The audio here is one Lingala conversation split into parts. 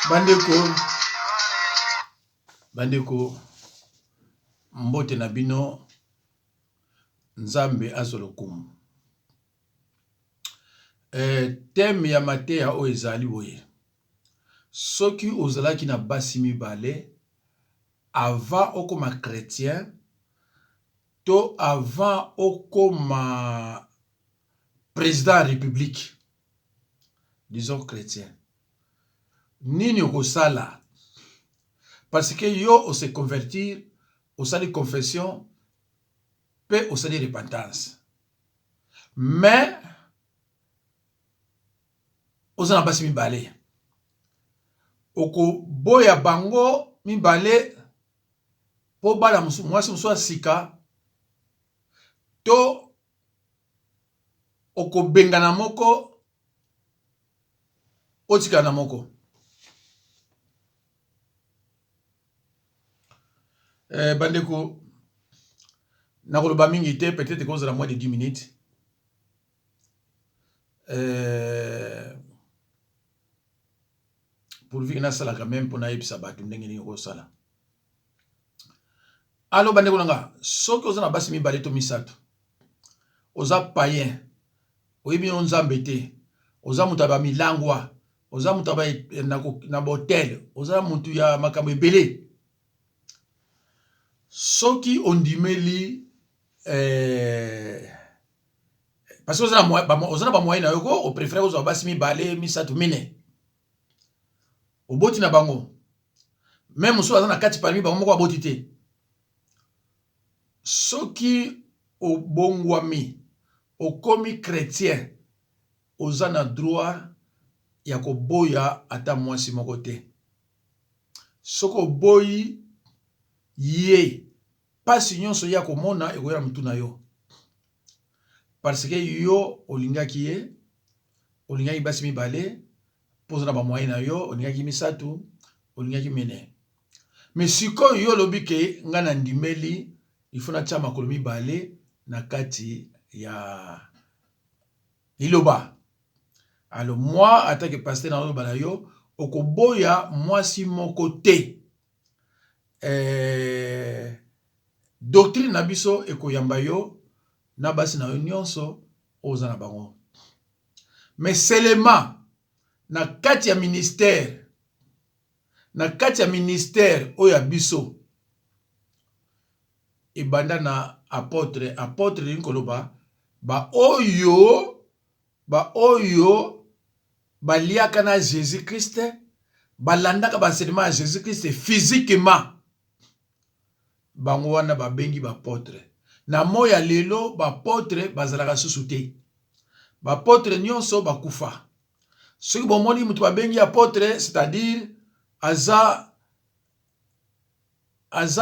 Bandeko, bandeko, mbote na bino, Nzambe azwa lokumu. Eh, thème ya mateya oyo ezali boye: soki ozalaki na basi mibale avant okoma chrétien to avant okoma président ya république, disons chrétien, nini okosala? Parce que yo ose convertir, osali confession mpe osali repentance, mais oza na basi mibale, okoboya bango mibale mpo bala mwasi mosusu ya sika, to okobengana moko, otikala na moko? Bandeko, nakoloba mingi te, peut-être ekozala moins de 10 minutes. Pourvu que nasalaka même mpo nayebisa bato ndenge nini okosala. Alo, bandeko na nga, soki oza na basi mibale to misato, oza païen, oyebi yo Nzambe te, oza moto ya bamilangwa, oza moto na bahotel, oza motu ya makambo ebele, soki ondimeli parce que oza na bamoyen na yo ko opréférer kozwa basi mibale, misato, mine, oboti na bango, me mosusu aza na kati parmi bango moko aboti te, soki obongwami, okomi chrétien, oza na droit ya koboya ata mwasi moko te. Soki oboyi ye, mpasi nyonso ye akomona ekoya na motu na yo, parce que yo olingaki ye, olingaki basi mibale mpo oza na bamoyen na yo, olingaki misato, olingaki mine. Mais sikoyo yo olobi ke ngai na ndimeli, il faut natia makolo mibale na kati ya liloba. Alors moi, en tant que pasteur, naloba na yo, okoboya mwasi moko te. Doctrine na biso ekoyamba yo na basi na yo nyonso oyo oza na bango, mais seulement na kati ya ministère, na kati ya ministère oyo ya biso ebanda na apôtre. Apôtre elingi koloba baoyo baliaka na Jésus Christ, balandaka baenseignement ya Jésus Christ physiquement, bango wana babengi baapôtre. Na moi ya lelo, baapôtre bazalaka susu te, baapôtre nyonso bakufa. Soki bomoni moto babengi apôtre, c'est-à-dire aza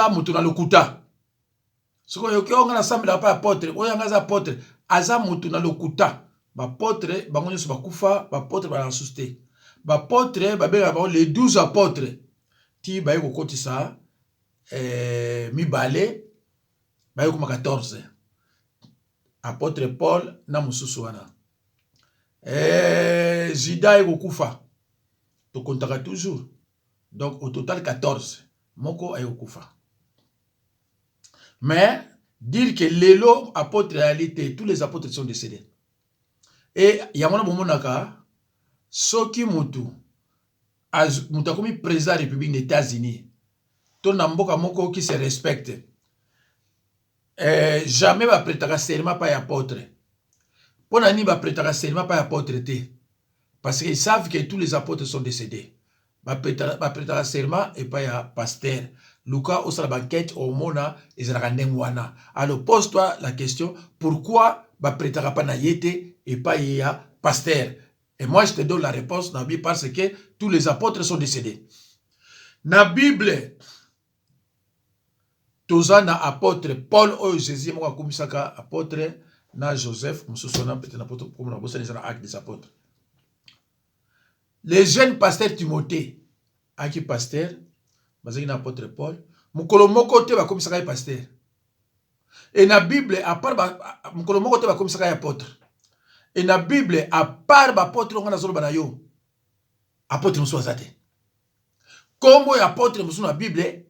moto na lokuta. Soki oyoki oyo, nga nasambelaka mpe apôtre oyo, yanga aza apôtre, aza motu na lokuta. Baapôtre bango nyonso bakufa, baapôtre bazalaka susu te. Baapôtre babengaka bango les 12 apôtres, ti baye kokotisa mibale, baye koma 14, apôtre Paul na mosusu wana. Juda ekokufa, tokontaka toujours, donc au total 14, moko aye kokufa. Mais dire que lelo apôtre ayali te, tous les apôtres sont décédés. E yango wana bomonaka soki mutu akomi président ya république des États-Unis to na mboka moko qui se respecte, jamais baprêtaka serment pa ya apôtre. Mpo na nini baprêtaka serment pa ya apôtre te? Parce qu'ils savent que tous les apôtres sont décédés. Baprêtaka serment epai ya pasteur. Luka osala baenquête, omona ezalaka ndenge wana. Alors pose toi la question: pourquoi baprêtaka mpa na ye te, epai ya pasteur? Et moi, je te donne la réponse na bi: parce que tous les apôtres sont décédés. Na Bible, toza na apôtre Paul oyo Jésus moko akumisaka apôtre, na Joseph mosusu wana, peut-être na poto na bosani, eza na Acte des Apôtres. Le jeune pasteur Timothée aki pasteur, bazalaki na apôtre Paul, mokolo moko te bakomisaka ye pasteur. E na Bible, à part mokolo moko te bakomisaka ye apôtre. E na Bible, à part baapôtre nga nazoloba na yo, apôtre mosusu aza te. Kombo ya apotre mosusu na Bible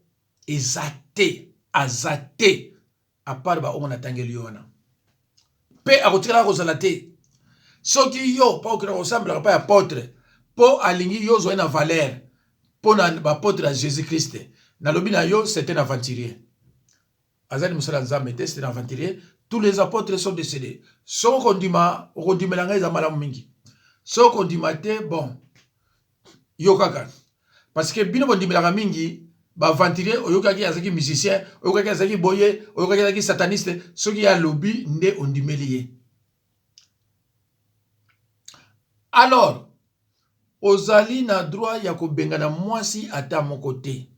eza te, aza te à part ba oyo natangeli yo wana. Pe akotikalaka kozala te. Soki yo pa okenda kosambelaka pa ya apotre po alingi yo ozwa ye na valeur po na ba apotre ya Jesus Christ, nalobi na yo c'est un aventurier. Azali mosali ya Nzambe te, c'est un aventurier. Tous les apôtres sont décédés. Soki okondima, okondimela ngai eza malamu mingi. Soki okondima te, bon, yo kaka. Parce que bino bondimelaka mingi ba aventurier, oyokaki azalaki musicien, oyokaki azalaki boye, oyokaki azalaki sataniste, soki ye alobi nde ondimeli ye. Alors, ozali na droit ya kobengana mwasi ata moko te.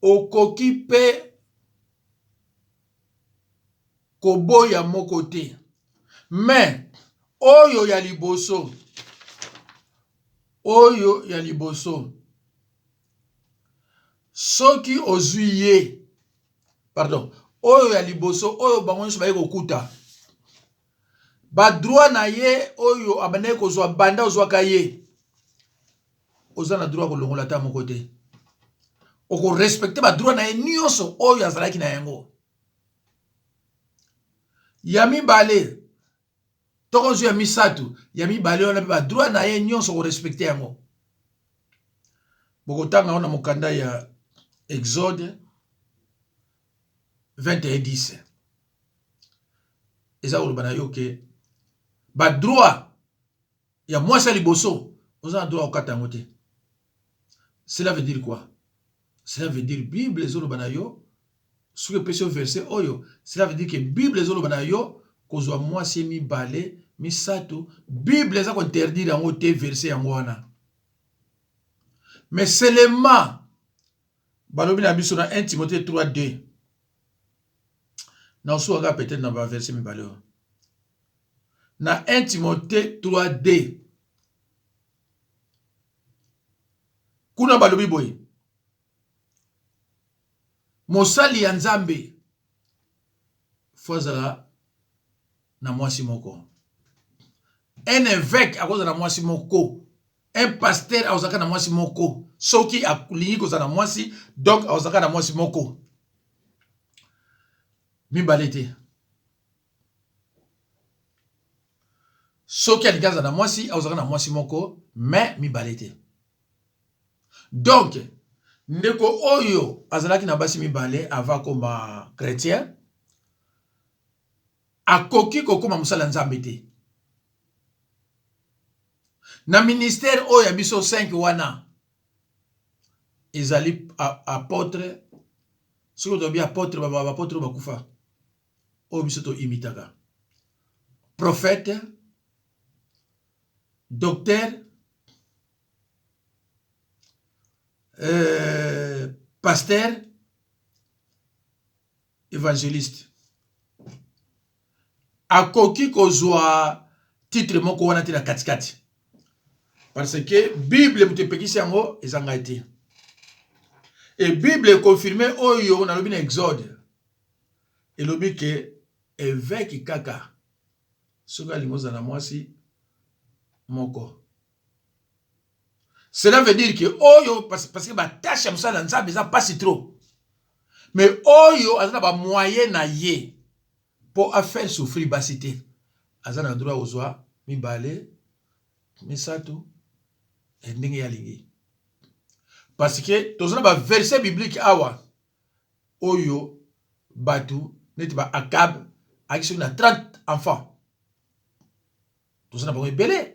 Okoki pe koboya moko te. Mais oyo ya liboso, oyo ya liboso, soki ozwi ye, pardon, oyo ya liboso oyo bango nyonso baye kokuta ba droit na ye oyo abandaki kozwa banda ozwaka ye, oza na droit kolongola ata moko te. Okorespecte ba droit na ye nyonso oyo azalaki na yango. Ya mibale tokozwa ya misato, ya mibale wana mpe ba droit na ye nyonso okorespecte yango. Bokotanga yango na mokanda ya Exode 21:10. Eza koloba na yo ke ba droit ya mwasi ya liboso oza na droit kokata yango te. Cela veut dire quoi? Cela veut dire Bible ezoloba na yo, soki epesi yo verset oyo, cela veut dire que Bible ezoloba na yo kozwa mwasi mibale, misato, Bible eza ko interdire yango te verset yango wana. Mais seulement balobi na biso na 1 Timothée 3:2, na osuka kaka peut-être na ba verset mibale oyo. Na 1 Timothée 3:2 kuna balobi boye, mosali ya Nzambe fo azala na mwasi moko. Un évêque akozala na mwasi moko, un pasteur akozalaka na mwasi moko. Soki alingi kozala na mwasi, donc akozalaka na mwasi moko, mibale te. Soki alingi azala na mwasi, akozalaka na mwasi moko, mais mibale te. Donc ndeko oyo azalaki na basi mibale avant akoma chrétien, akoki kokoma mosali ya Nzambe te. Na ministère oyo ya biso 5 wana ezali apôtre. Soki tolobi apôtre, ba apôtre oyo bakufa, oyo biso to imitaka, prophète, docteur, pasteur, évangéliste. Akoki kozwa titre moko wana te na katikati, parce que Bible moto epekisi yango, eza ngai te. E Bible econfirme oyo nalobi na Exode, elobi ke évêque kaka soki alingi ozala na mwasi moko. Cela veut dire que oyo, parce que ba tâche ya mosala na Nzambe eza pasi trop, mais oyo aza na ba moyen na ye po a faire souffrir basi te, aza na droit kozwa mibale, misato, ndenge ye alingi. Parce que toza na ba verset biblique awa oyo bato neti ba Akab ayaki soki na 30 enfants, toza na bango ebele.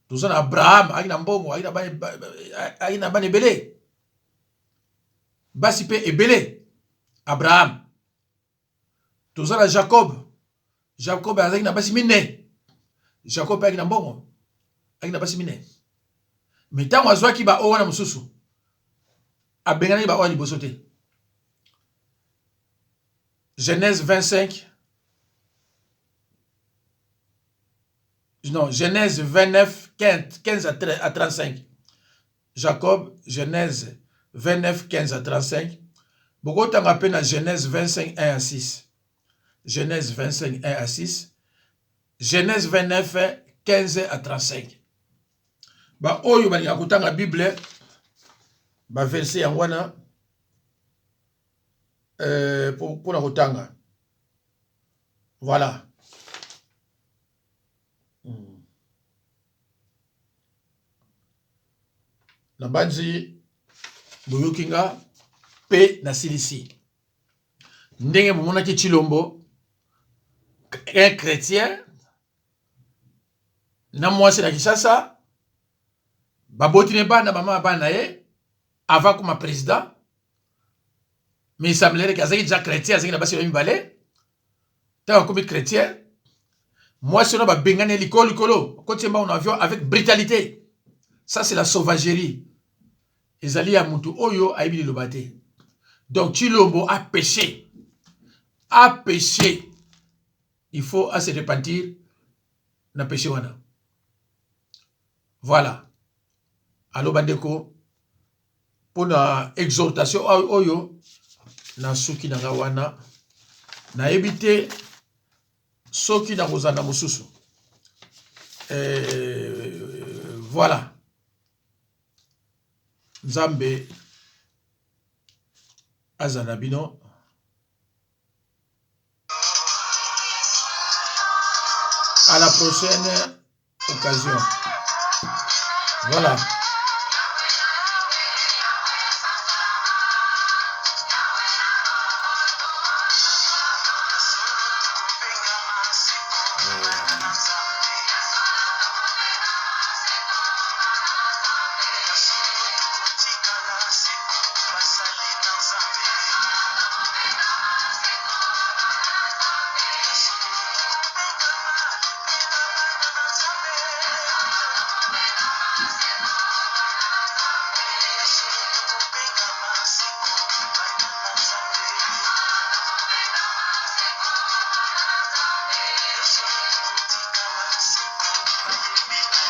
Toza na Abraham ayaki na mbongo, ayaki na bana ebele, basi mpe ebele, Abraham. Toza na Jacob, Jacob azalaki na basi mine, Jacob mpe ayaki na mbongo, ayaki na basi mine. Mais ntango azwaki ba oyo wana mosusu, abenganaki ba oyo liboso te. Genèse 25, non, Genèse 29, 15 à 35. Jacob, Genèse 29, 15 à 35. Bokotanga mpe na Genèse 25, 1 à 6. Genèse 25, 1 à 6. Genèse 29, 15 à 35. Baoyo balingaka kotanga Bible, ba verset yango wana mpo na kotanga. Voilà. Nabanzi boyoki nga mpe nasilisi. Ndenge bomonaki Tshilombo un chrétien na mwasi na Kinshasa, baboti ne bana, mama ya bana na ye avant akoma président, mais il semblerait que azalaki déjà chrétien, azalaki na basi mibale. Ntango akomi chrétien, mwasi wana babengani ye likolo likolo, akoti ye mbango na avion avec brutalité. Ça, c'est la sauvagerie, ezali ya mutu oyo ayebi liloba te. Donc Tshilombo a péché, a péché, il faut à se repentir na péché wana. Voilà. Alo bandeko, mpona exhortation oyo nasuki na nga wana, nayebi te soki nakozala na mosusu. Voilà, Nzambe azala na bino. À la prochaine occasion. Voilà.